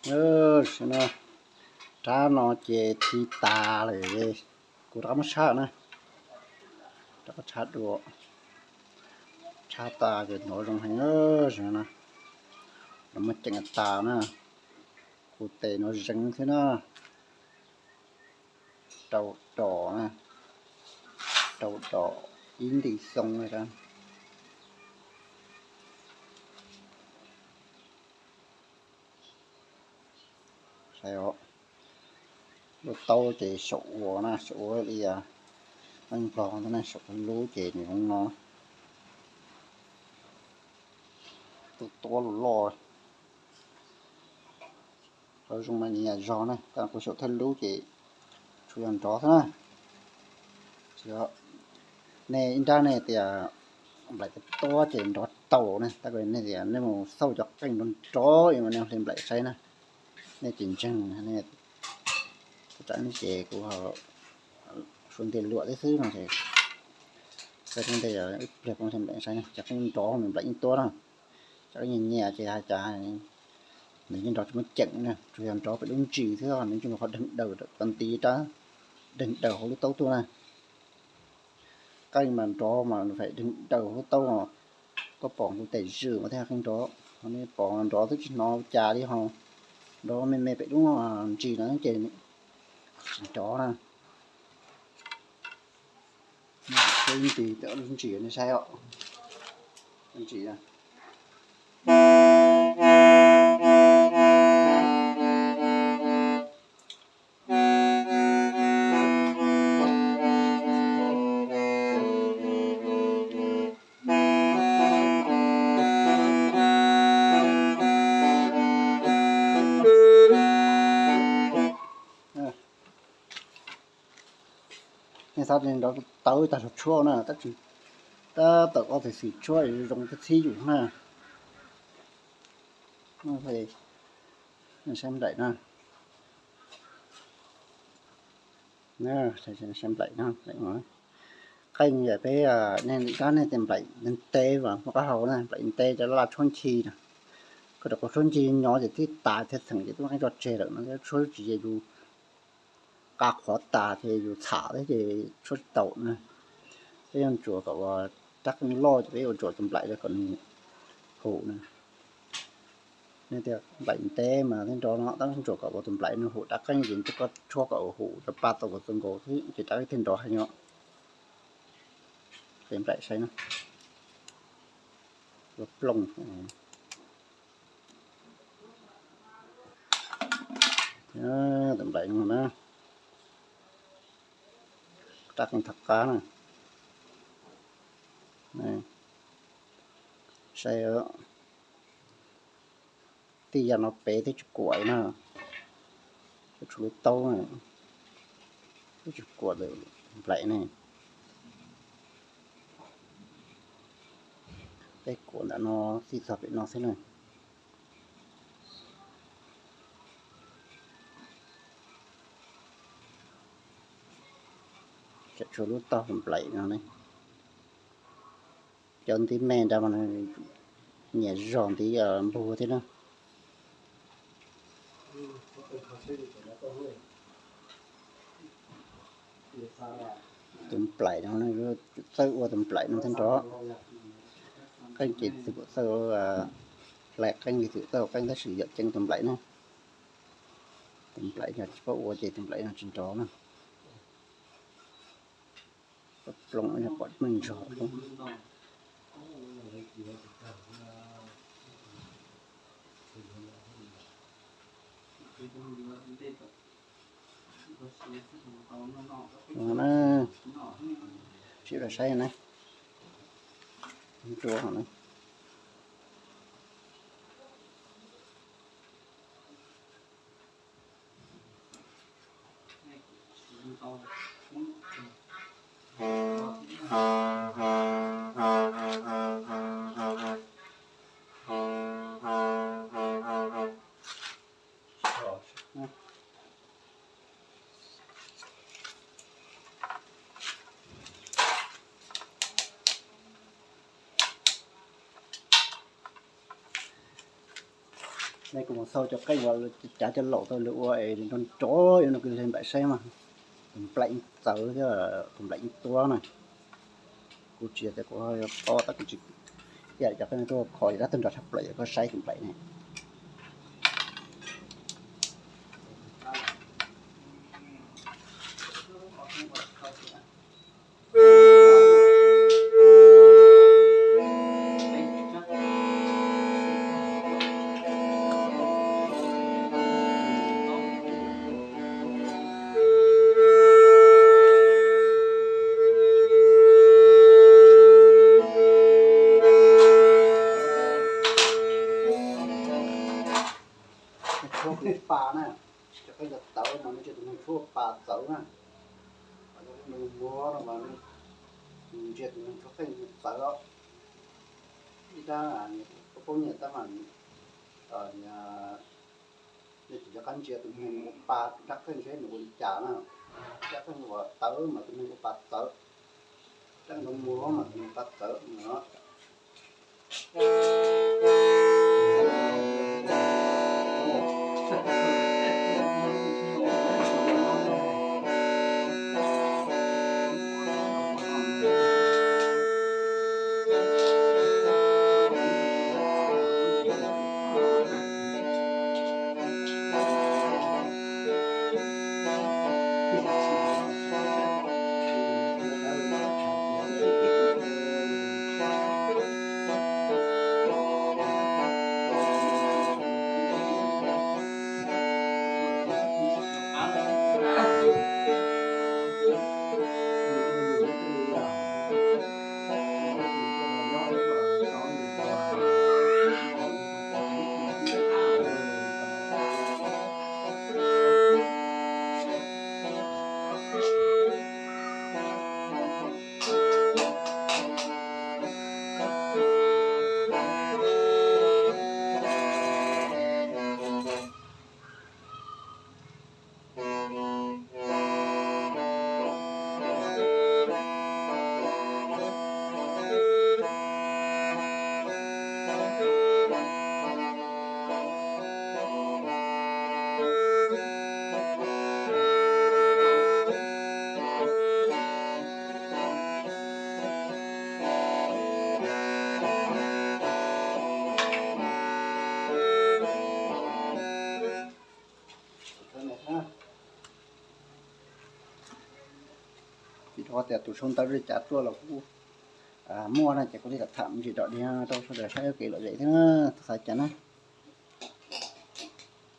Tam sim no rab no ces thi tas lawm, kuv rov qab muab tshaj na, rov qab tshaj dua, tshaj tas ces hnov zoo heev, tam sim no lawv muab ceem tas na, kuv tes no zeeg xwb na, rau dos na, rau dos ib nti xoo na. Lub taub ces saum ua na, saum ua li, Nplog na, saum lub ces nws zoo no, tuaj tuab loj loj, qhov zoo mas nws yam zog na, tab kuv saum thawj lub ces tsuas yog nrov xwb na. Nej ib nrab nej tias nplaim tuab ces nrov tau na, tab kuv nej tias nej mus xauj cov qeej nrov nrov mas nej hle nplaim saib na, nej tsis ntseeg, nej tsam ces kuv suav ntiag luam thiab xwb no ces, ib pliag kuv hle nplaim saib na, cov qeej nrov nws nplaim yeej tuab na, cov qeej nyias nyias ces hais cas nws yeej nrov tsis muaj ceem na, tsuas yog nrov pem lub ntsis xwb, nws tsis muaj qhov deeg daws cov ntiv rab, deeg daws hauv lub taub tuaj na. Qeej mas nrov mas nws phải deeg daws hauv lub taub, koj pom kuv tes zwm mas thiaj qeej nrov, nej pom nrov twb tsis hnov cas li ho, nrov me me pem lub ntsis no ces tsis nrov na. Ib ntsis, ib ntsis nej saib os, ib ntsis. Nej xav tias nrov tawv tag saum tshuab na, tab tawm ob tug xim tshuab zoo txhib yus na. Saib nplaim na, saib nplaim no, qeej yam peb, nej rab nej tias nplaim ntev mas muaj qab hau na, nplaim ntev cov laj tshuab ncig na, koj rau qhov tshuab ncig nyob ces twb tas thiab txheem ces twb muab qeej tso tseg lawm no, tshuab tsis ye yus qa qhuav tas ces yus txham thiab ces tshuab tsis tau na. Peb yuav ntsuas kom ua rab qeej loj ces peb yuav ntsuas tus nplaim rau kom nws hum na. Nej tias nplaim ntev mas thiaj nrov no, tab ntsuas kom ua tus nplaim nws hum rab qeej ces koj tshuab kom hum rau pa tau kom txaus nkaus xwb ces rab qeej thiaj nrov heev os. Ces nplaim saib na, ua plooj. Tus nplaim no na, rab qeej thaj qab na, saib, tej yam no pem twb tsis kuam na, tshuav lub taub na, twb tsis kuam tus nplaim ne. Peb kuam ntawm no txij txog pem no xwb na. Tsam tshuav lub taub nplaim no ne. Cov ntiv me nrad mas nyiam zog ntiv npua thiab na. Tus nplaim no, txawj ua tus nplaim no thiaj nrov. Qeej ces txawj hlais qeej li txawj ua qeej tab sis yam ceev tus nplaim na. Tus nplaim no tsis paub ua ces tus nplaim no tsis nrov na. Plooj pom meej zog. Sib saib na. Nruab no. Nej kuj mus xauj cov qeej uas cav cov laum tau lawv ua es nrov nrov yuav no kuv hle nplaim saib mas. Tus nplaim yeej txawv thiab tus nplaim yeej tuab na. Kuv tsis yog tias kuv yuav to tab kuv tsis, ib yam cov qeej no tuaj kho yog dab tuag nrog tshaj plaws, yog koj saib tus nplaim ne. Tshuab kuv pa na, cov qeej tawv mas nej ntsia tus neeg tshuab pa txawv na. Cov qeej muag no mas ntsia tus neeg tshuab qeej txawv os. Ib rab paub nyiam tab mas nej tsis nco qab ntsia tus neeg ua pa rab qeej seb nws ua li cas na. Rab qeej uas tawv mas tus neeg ua pa txawv, rab qeej muag mas tus neeg pa txawv no. Vim rau qhov tias tus sau ntawv li cas tuaj los kuj muaj na, ces kuv thiaj tham me ntsis dom dig rau sawv daws saib ua kev lom zem thiab na, xav cas na.